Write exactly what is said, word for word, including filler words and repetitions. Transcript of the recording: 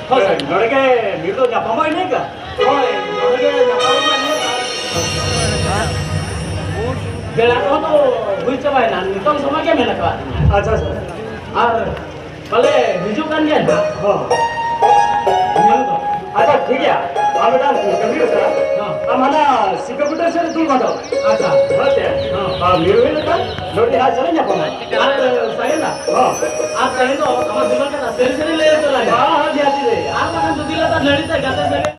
ᱦᱳᱭ, ᱱᱚᱰᱮ ᱜᱮ ᱢᱤᱫ ᱫᱚ ᱧᱟᱯᱟᱢᱚᱜ ᱤᱱᱟᱹᱜ ᱜᱮ? ᱦᱳᱭ, ᱱᱚᱰᱮ ᱜᱮ ᱧᱟᱯᱟᱢᱚᱜ ᱤᱱᱟᱹᱜ ᱜᱮ᱾ ᱵᱮᱲᱟ ᱠᱚᱦᱚᱸ ᱛᱚ ᱦᱩᱭ ᱪᱟᱵᱟᱭᱮᱱᱟ, ᱱᱤᱛᱚᱝ ᱥᱚᱢᱚᱭ ᱜᱮ ᱢᱮᱱᱟᱜ ᱟᱠᱟᱫ ᱞᱤᱧᱟ᱾ ᱟᱪᱪᱷᱟ, ᱟᱪᱪᱷᱟ᱾ ᱟᱨ ᱯᱟᱞᱮ ᱦᱤᱡᱩᱜ ᱠᱟᱱ ᱜᱮᱭᱟ ᱱᱟᱦᱟᱜ᱾ ᱦᱚᱸ᱾ ᱧᱮᱞ ᱫᱚ᱾ ᱟᱪᱪᱷᱟ, ᱴᱷᱤᱠ ᱜᱮᱭᱟ᱾ ᱟᱨ ᱢᱤᱫᱴᱟᱝ ᱠᱟᱹᱢᱤ ᱦᱩᱭᱩᱜ ᱠᱟᱱᱟ᱾ ᱦᱚᱸ᱾ ᱟᱢ ᱦᱟᱱᱟ ᱥᱤᱠᱟᱯᱩᱴᱟ ᱥᱮᱫ ᱨᱮ ᱫᱩᱲᱩᱵ ᱢᱟ ᱛᱚ᱾ ᱟᱪᱪᱷᱟ᱾ ᱦᱳᱭ ᱥᱮ? ᱦᱚᱸ᱾ ᱟᱨ ᱢᱤᱨᱩ ᱦᱮᱡ ᱞᱮᱱᱠᱷᱟᱱ ᱱᱚᱰᱮ ᱦᱟᱸᱜ ᱪᱟᱞᱟᱜ ᱧᱟᱯᱟᱢᱟ᱾ ᱟᱨ ᱥᱟᱜᱮᱱ ᱫᱟ? ᱦᱚᱸ᱾ ᱟᱨ ᱛᱮᱦᱮᱧ ᱫᱚ ᱟᱢᱟᱜ ᱫᱩᱞᱟᱹᱲ ᱠᱟᱛᱷᱟ ᱥᱟᱹᱨᱤ ᱥᱟᱹᱨᱤ ᱞᱟᱹᱭ ᱩᱛᱟᱹᱨ ᱟᱭ ᱢᱮ᱾ ᱦᱚᱸ, ᱦᱚᱸ, ᱱᱤᱦᱟᱹᱛ ᱞᱟᱹᱭ᱾ ᱟᱨ ᱵᱟᱠᱷᱟᱱ ᱫᱩᱜᱤ ᱞᱟᱛᱟᱨ ᱱᱟᱹᱲᱤ ᱛᱮ ᱜᱟᱛᱮ ᱥᱟᱹᱜᱟᱹᱭ